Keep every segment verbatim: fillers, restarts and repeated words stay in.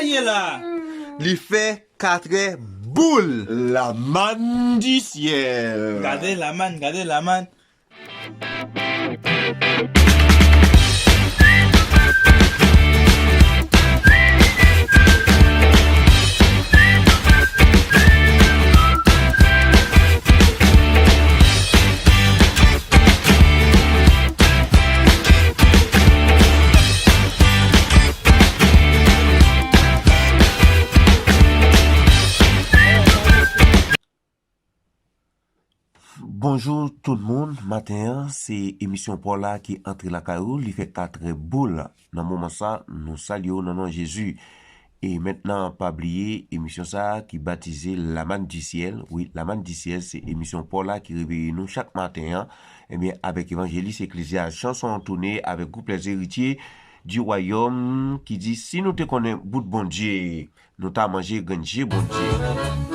ye la. Li fè katrè boul. Lamann di syèl. Gade lamann, gade lamann. Bonjou tout moun, maten an se emisyon pa w la ki antre lakay ou, li fè katrè boul. Nan moman sa, nou salye w nan non Jezi. E mentnan, pa bliye, emisyon sa a ki batize Lamann di syèl, wi, Lamann di syèl, se emisyon pa w la ki reveye nou chak maten an, ebyen, avèk evanjelis Eklezyas Chanson Toune, avèk gwoup Les Héritiers du Royaume, ki di, si nou te konnen bout Bondye, nou ta manje grenn je Bondye.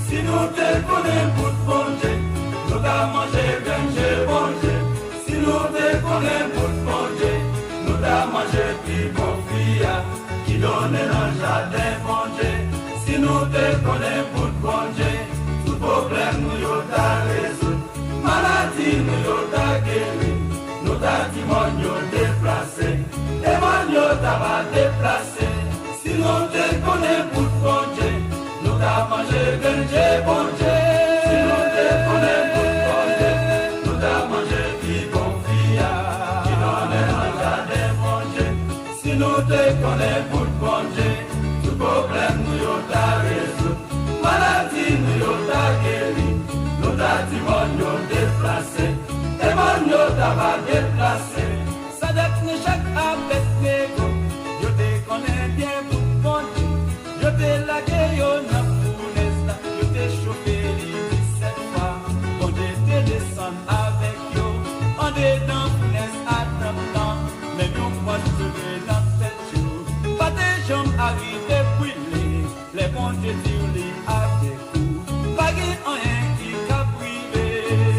Si nou te konnen bout Bondye, nou ta manje grenn je Bondye. Si nou te konnen bout Bondye, nou ta manje pi bon fwi a ki donnen nan jaden Bondye. Si nou te konnen bout Bondye, tout pwoblèm nou yo ta rezoud. Maladi nou yo ta geri, nou ta di mòn yo deplase, e mòn yo ta va deplase. Si nou te konnen bout Bondye, nou ta manje grenn je Bondye. Si nou te konnen bout Bondye, nou ta manje pi bon fwi a ki donnen nan jaden Bondye. Si nou te konnen bout Bondye, tout pwoblèm nou yo ta rezoud. Maladi nou yo ta geri, nou ta di mòn yo deplase, e mòn yo ta va deplase. Sadak, Mechak, Abèdnego, yo te konnen byen bout Bondye. Yo te lage yo nan founèz la, yo te chofe li disèt fwa. Bondye te desann avèk yo andedan founèz atant lan, menm yon pwal cheve nan tèt yo pa te janm arive brile. Lè Bondye di w li avèk ou, pa gen anyen ki ka prive.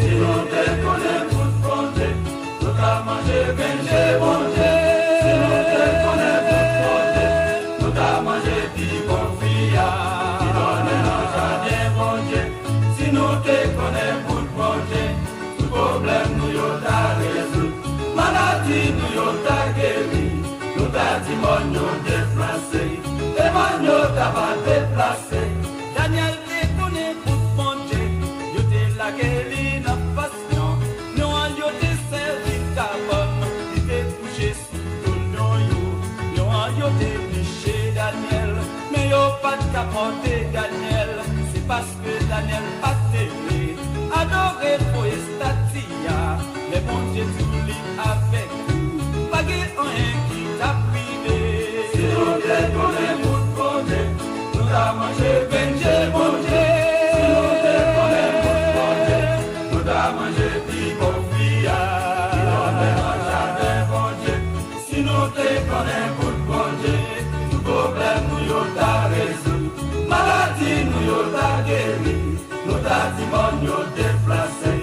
Si nou te konnen bout Bondye, nou ta manje grenn je Bondye. Si nou te konnen bout Bondye, nou ta manje pi bon fwi a ki donnen nan jaden Bondye. Si nou te konnen bout Bondye, tout pwoblèm nou yo ta rezoud. Maladi nou yo ta geri, nou ta di mòn yo deplase, e mòn yo ta va deplase. Danyèl te konnen bout Bondye, yo te lage li nan fas lyon. Lyon an yo te sèvi l kabòn, li te kouche sou do lyon yo. Lyon an yo te niche Danyèl, men yo pa t ka mòde Danyèl. Se paske Danyèl pa t te vle adore fo estati a. Lè Bondye di w li avèk ou, pa gen anyen ki ka prive. Si nou te konnen bout Bondye, nou ta manje grenn je Bondye. Si nou te konnen bout Bondye, nou ta manje pi bon fwi a ki donnen nan jaden Bondye. Si nou te konnen bout Bondye, tout pwoblèm nou yo ta rezoud. Maladi nou yo ta geri, nou ta di mòn yo deplase,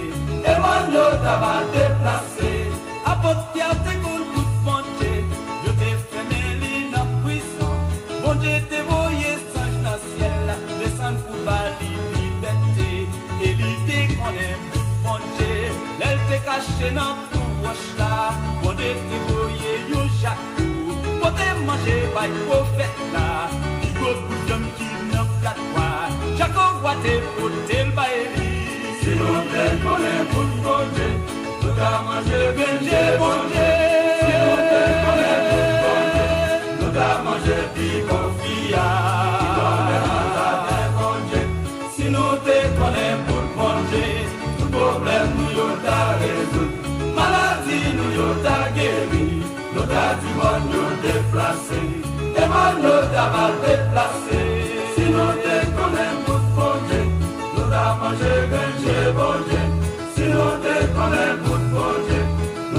e mòn yo ta va deplase. Apot Pyè te konn bout Bondye, yo te fèmen li nan prizon. Bondye te voye zanj nan syèl la desann pou ba li libète, e li te konnen bout Bondye. Lè l te kache nan twou wòch la, Bondye te voye yon jako pote manje bay pwofèt la. Pi gwo bout vyann ki nan platwa, jako wa te pote l bay li. Si nou te konnen bout Bondye, nou ta manje grenn je Bondye. Si nou te konnen bout Bondye, nou ta manje pi bon fwi a ki donnen nan jaden Bondye. Si nou te konnen bout Bondye, tout pwoblèm nou yo ta rezoud. Maladi nou yo ta geri, nou ta di mòn yo deplase, e mòn yo ta va deplase. Si nou te konnen bout Bondye, nou ta manje grenn je Bondye. Si nou te konnen bout Bondye,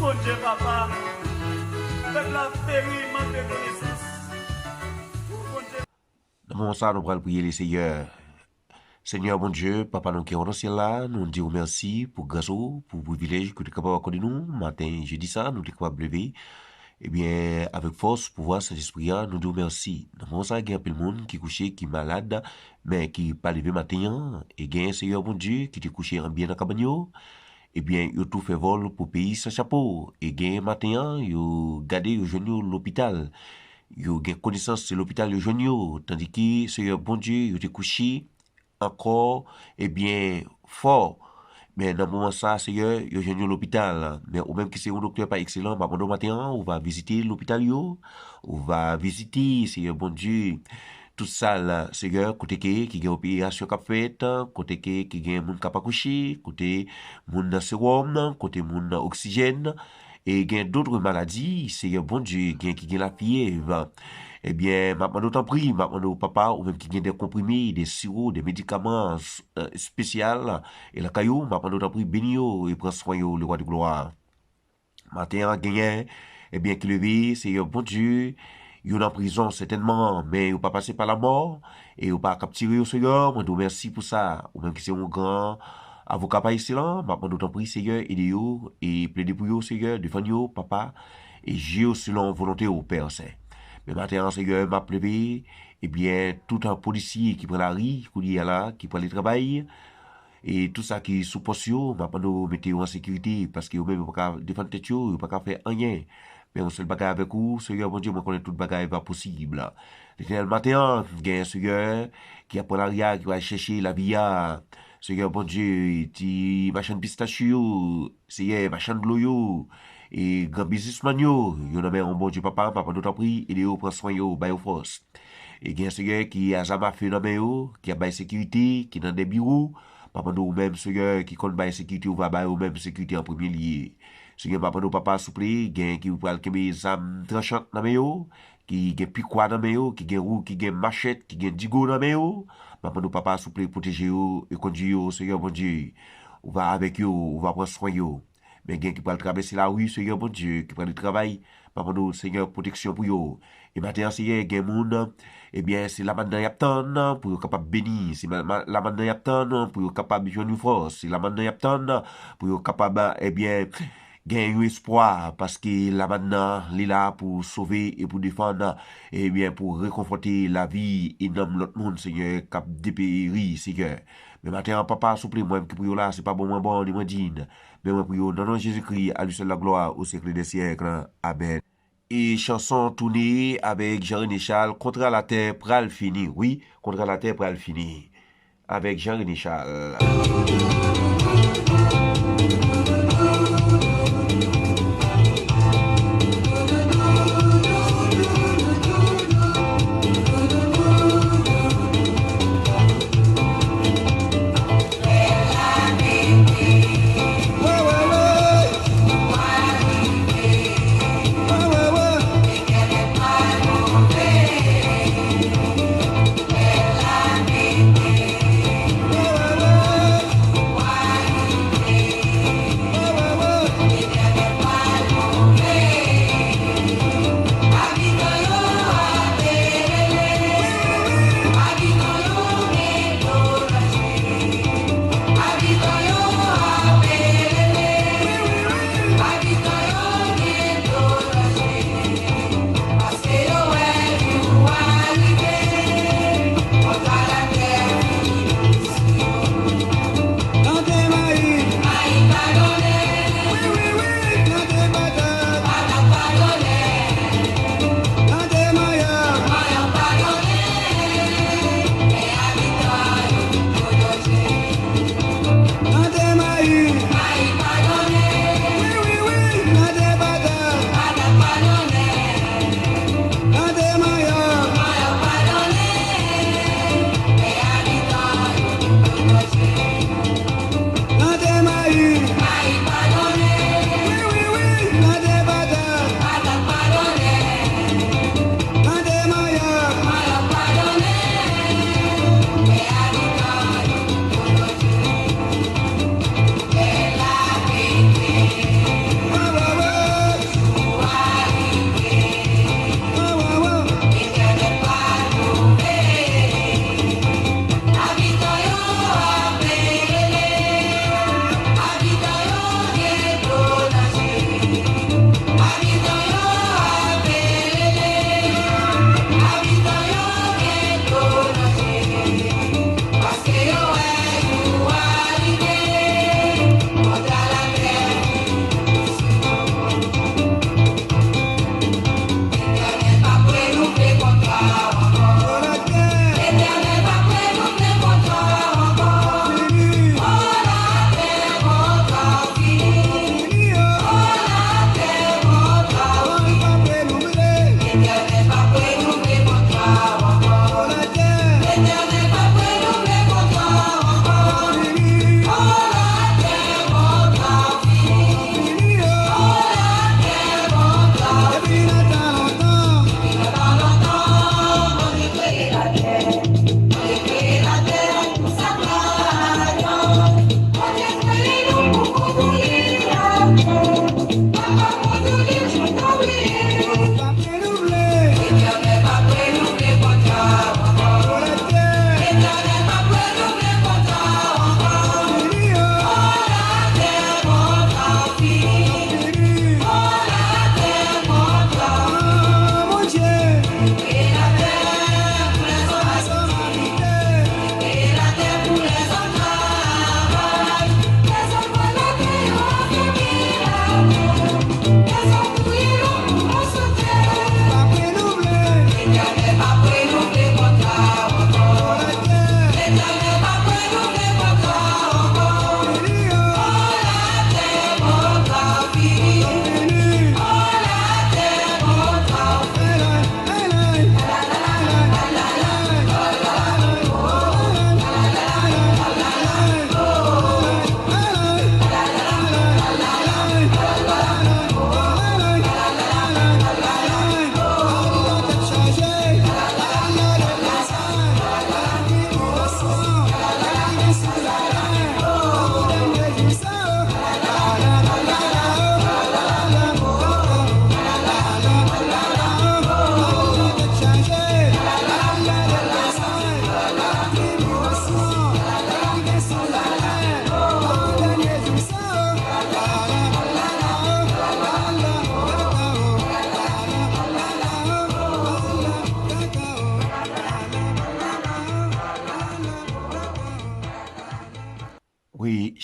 Bondye papa, pèp la ap peri mank de konesans. Bondye. Nan moman sa, nou pral priye Leseyè. Senyè Bondye, Papa nou ki nan syèl la, nou di w mèsi pou gras ou, pou privilèj ke w te kapab akòde nou maten jedi sa, nou te kapab leve. Ebyen, avèk fòs, pouvwa Sentespri a, nou di w mèsi. Nan moman sa, gen anpil moun ki kouche, ki malad, men ki pa leve maten an. E gen Senyè Bondye ki te kouche an byen nan kabann yo. Ebyen, yo tou fè vòl pou peyi san chapo. E gen maten an, yo gade, yo jwenn yo lopital. Yo gen konesans se lopital yo jwenn yo. Tandiki, Senyè Bondye, yo te kouche ankò, ebyen, fò. Men nan moman sa, Senyè, yo jwenn yo lopital. Men ou menm ki se yon doktè pa ekselans, m ap mande w maten an, ou va vizite lopital yo, ou va vizite, Senyè Bondye, tout sal, Senyè, kote ke, ki gen operasyon k ap fèt, kote ke, ki gen moun k ap akouche, kote moun nan sewòm, kote moun nan oksijèn, e gen dòt maladi, Senyè Bondye, gen ki gen lafyèv. Ebyen, m ap mande w tanpri, m ap mande w papa, ou menm ki gen de konprime, de siwo, de medikaman, eh, espesyal, e lakay ou, m ap mande w tanpri, beni yo e pran swen yo, le roi de gloire. Maten an genyen, ebyen, ki leve, Senyè Bondye, yo nan prizon sètènman, men yo pa pase pa lamò, e yo pa kaptire yo, Senyè, mwen di w mèsi pou sa. Ou menm ki se yon gran avoka pa ekselans, m ap mande w tanpri, Senyè, ede yo, e plede pou yo, Senyè, defann yo, papa, e jije yo selon volonte w, Pè Sen. Men maten an, Senyè, m ap leve, ebyen, tout polisye ki pran lari, kounye a la, ki pran le travay, e tout sa ki sou pòs yo, m ap mande w mete yo an sekirite, paske yo menm yo pa ka defann tèt yo, yo pa ka fè anyen. Men yon sèl bagay avèk ou, Senyè Bondye, mwen konnen tout bagay va posib. Letènèl, maten an, gen Senyè ki ap pran lari a, ki va chèche lavi a. Senyè Bondye, ti machann pistach yo, Senyè, machann dlo yo, e gran biznismann yo, yo nan men w, Bondye papa, m ap mande w tanpri, ede yo, pran swen yo, ba yo fòs. E gen Senyè ki a zam afe nan men yo, ki ap bay sekirite, ki nan de biwo, m ap mande w menm, Senyè, ki konn bay sekirite, ou va ba yo menm sekirite an premye lye. Senyè, m ap mande w, Papa, souple, gen ki pral kenbe zam tranchan nan men yo, ki gen pikwa nan men yo, ki gen wou, ki gen machèt, ki gen digo nan men yo. M ap mande w, Papa, souple, pwoteje yo e kondui yo, Senyè Bondye. Ou va avèk yo, ou va pran swen yo. Men gen ki pral travèse lari, Senyè Bondye, ki pral travay. M ap mande w, Senyè, pwoteksyon pou yo. E maten an, Senyè, gen moun, ebyen, se lamann nan y ap tann pou yo kapab beni. Se ma- ma- lamann nan y ap tann pou yo kapab jwenn yon fòs. Se lamann nan y ap tann pou yo kapab, ebyen, gen yon espwa, paske lamann nan, li la pou sove e pou defann, ebyen, pou rekonfòte lavi e nanm lòt moun, Senyè, k ap deperi, Senyè. Men maten an, Papa, souple, mwen ki pou yo la, se pa bon mwen bon, ni mwen din. Men mwen priye w nan non Jezikri, à lui seul la gloire au siècle des siècles. Amèn. E chanson toune avèk Jean René Charles, Kontra latè pral fini. Wi, Kontra latè pral fini. Avèk Jean René Charles.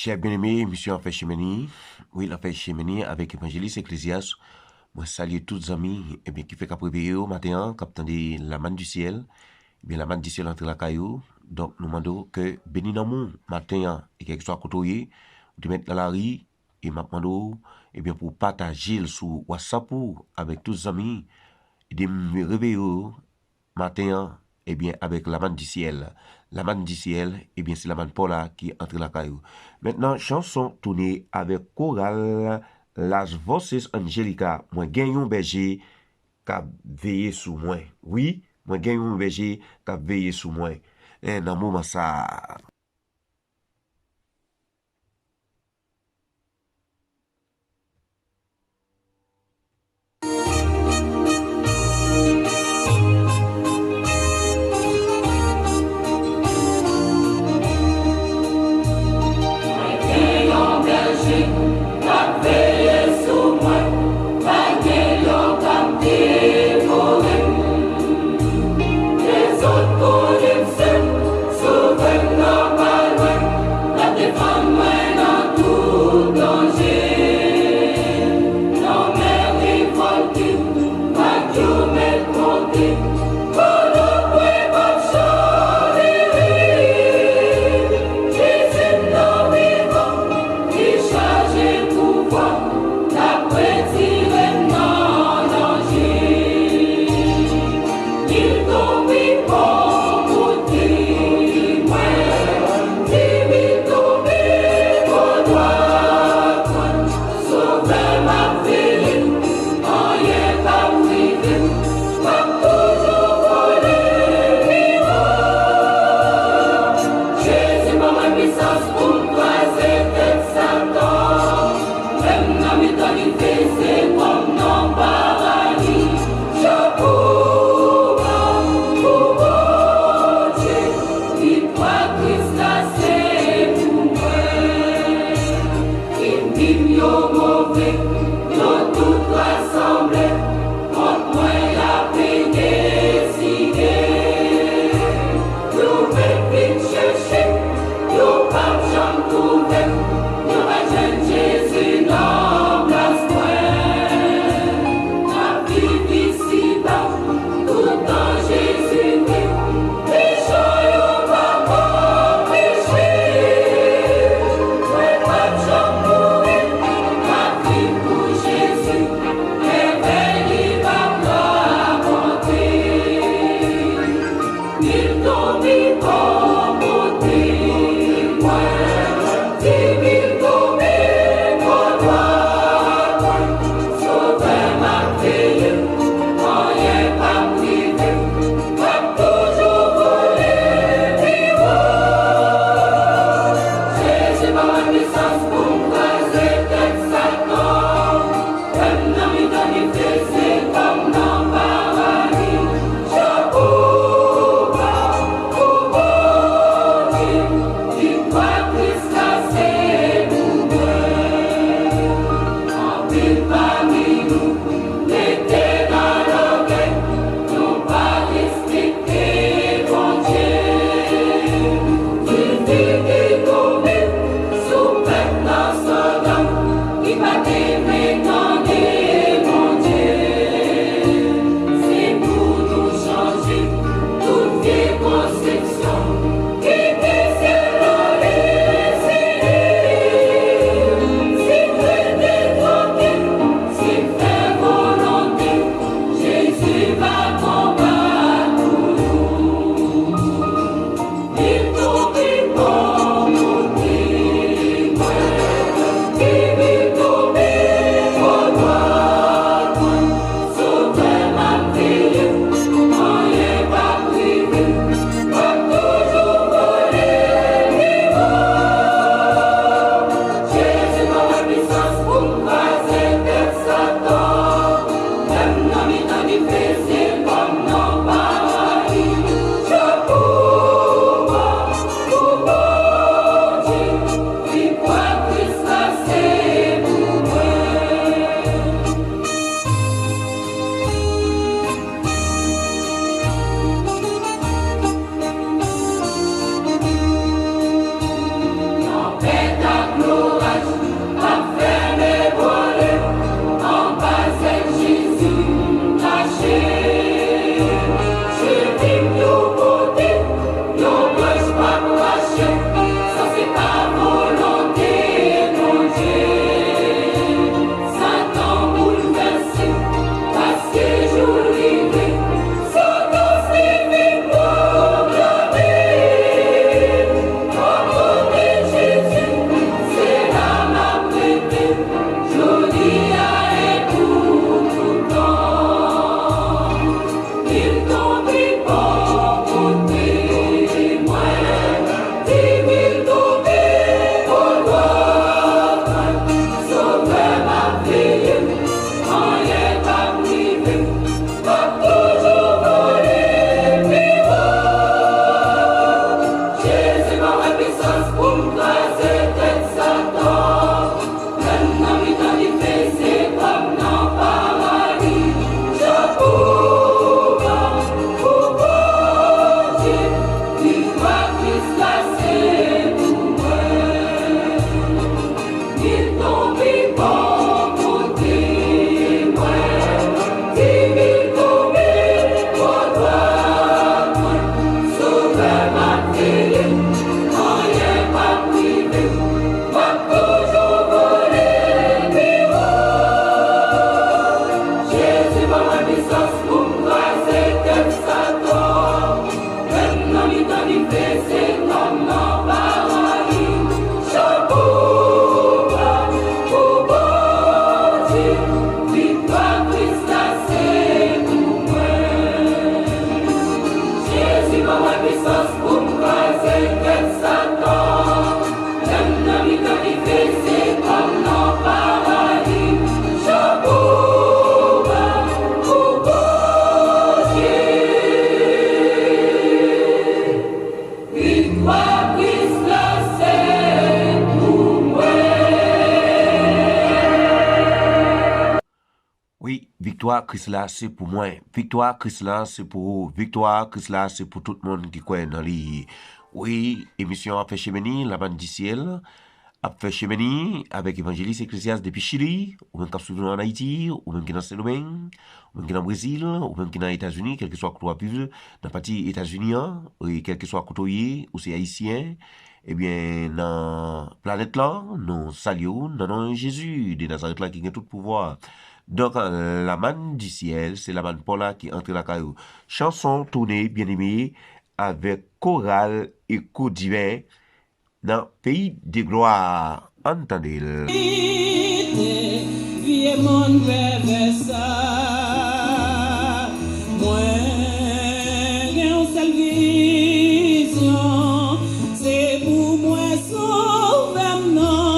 Chè byeneme, misye an fè chemen li. Wi, l ap fè chemen li avèk Evanjelis Eklezyas. Mwen salye tout zanmi, ebyen, ki fèk ap reveye yo maten an, k ap tande La Manne du Ciel. Ebyen, La Manne du Ciel antre lakay ou. Donk, nou mande w ke beni nanm ou maten an, e kèlkeswa kote w ye, ou te mèt nan lari, e m ap mande w, ebyen, pou w pataje l sou WhatsApp ou avèk tout zanmi. Ede m reveye yo maten an, ebyen, avèk La Manne du Ciel. La Manne du Ciel, ebyen, se La Manne pa w la ki antre lakay ou. Mentnan, chanson tounen avèk koral Las Voces Angelica, Mwen gen yon bèje k ap veye sou mwen. Wi, mwen gen yon bèje k ap veye sou mwen. En, nan moman sa a. Pwisans pou m kraze tèt Satan. Menm nan mitan dife, se kòm nan paradi. Jewova, pou Bondye, viktwa Kris la se pou mwen. Jezi ban mwen pwisans pou m kraze tèt Satan. Menm nan mitan dife, se kòm nan paradi. Jewova, pou Bondye, viktwa Kris la se pou mwen. Wi, viktwa Kris la se pou mwen. Viktwa Kris la se pou ou. Viktwa Kris la se pou tout moun ki kwè nan li. Wi, emisyon ap fè chemen ni, Lamann di Syèl ap fè chemen ni avèk Evanjelis Eklezyas depi Chili, ou menm k ap swiv nou ann Ayiti, ou menm ki nan Sendomeng, ou menm ki nan Brezil, ou menm ki nan Etazini, kèlkeswa kote w ap viv, nan pati Etazini an, e kèlkeswa kote w ye, ou se Ayisyen, ebyen, nan planèt la, nou salye w nan non Jezi de Nazarèt la ki gen tout pouvwa. Donk, Lamann di Syèl, se Lamann Paula ki antre lakay ou. Chanson toune byeneme avèk koral Eko Diven nan Peyi de Glwa. Ann tande l. Kite vye monn pèvè sa. Mwen gen yon sèl vizyon, se pou mwen sove m nan.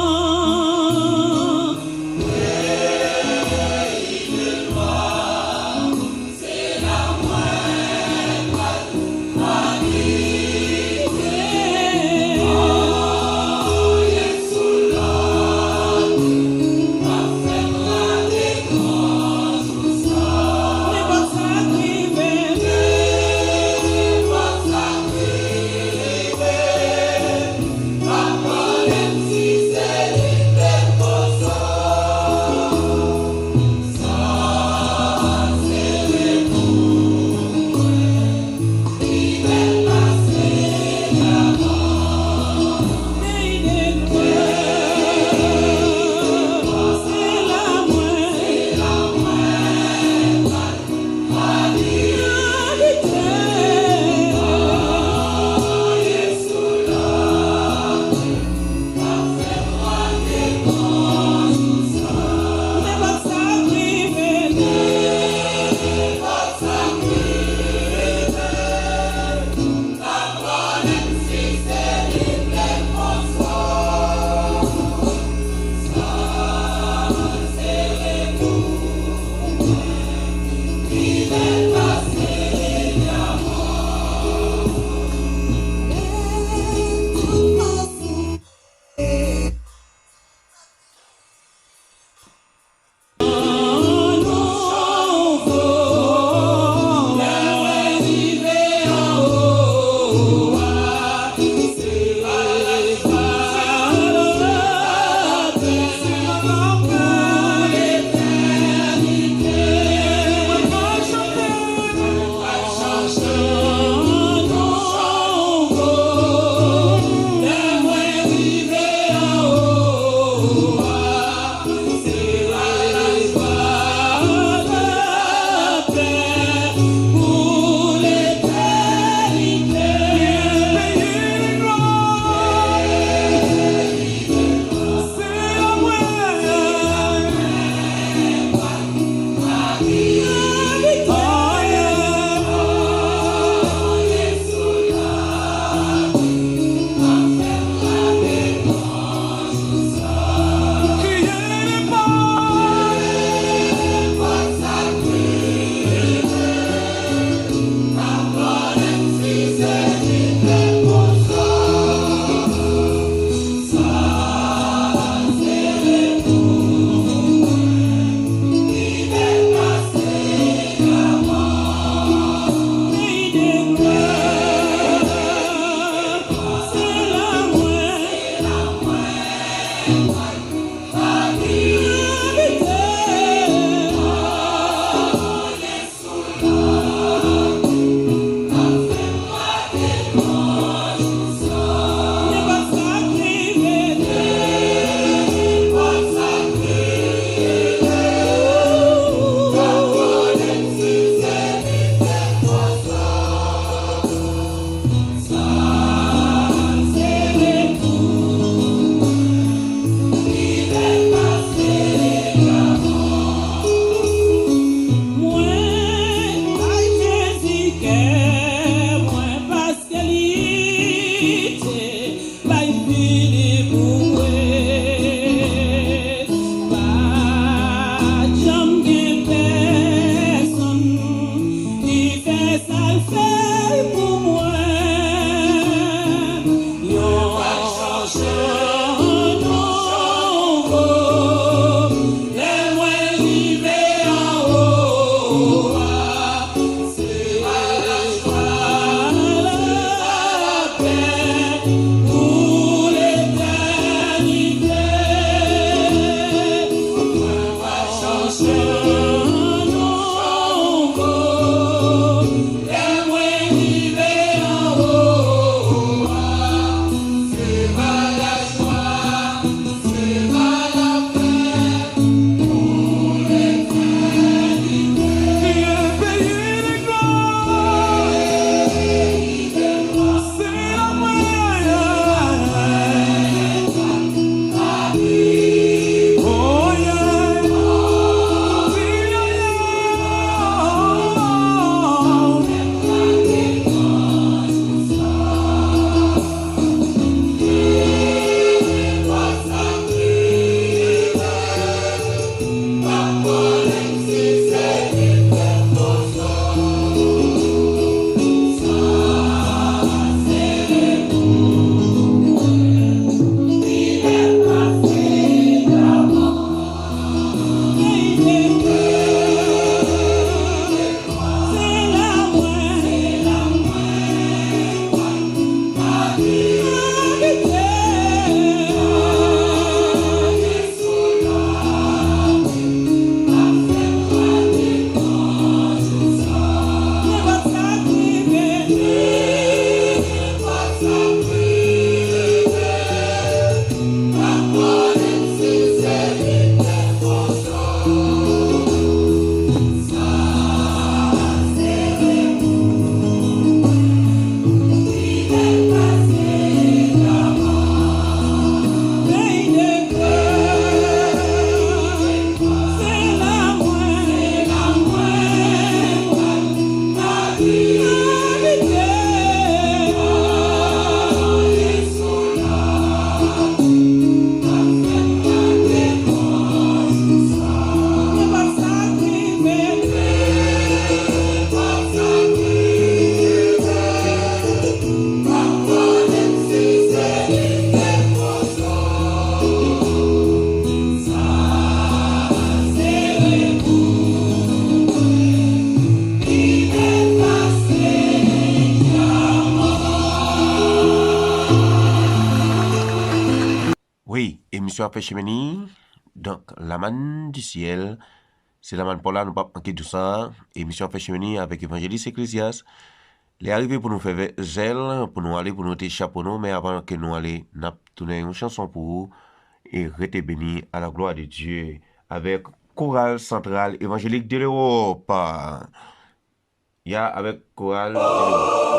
Emisyon ap fè chemen li. Donk, Lamann di syèl, se Lamann pa w la, nou p ap manke di w sa. Emisyon ap fè chemen li avèk Evanjelis Eklezyas. Lè a rive pou nou fè vè-, zèl, pou nou ale, pou nou te chapo nou, men avan ke nou ale, n ap tounen yon chanson pou ou. E rete beni à la gloire de Dieu avèk Koral Santral Evanjelik de Lewòp. Ya, avèk Koral de Lewòp.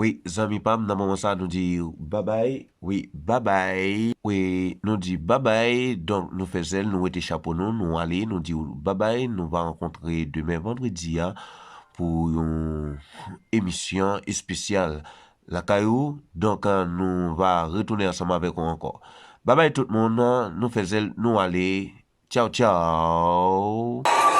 Wi, zanmi pa m, nan moman sa, nou di babay. Wi, babay. Wi, nou di babay. Donk, nou fè zèl, nou wete chapo nou, nou ale, nou di w babay. Nou va rankontre demen vandredi a pou yon emisyon espesyal lakay ou. Donk, nou va retounen ansanm avèk ou ankò. Babay tout moun, nou fè zèl, nou ale. Tchaw, tchaw.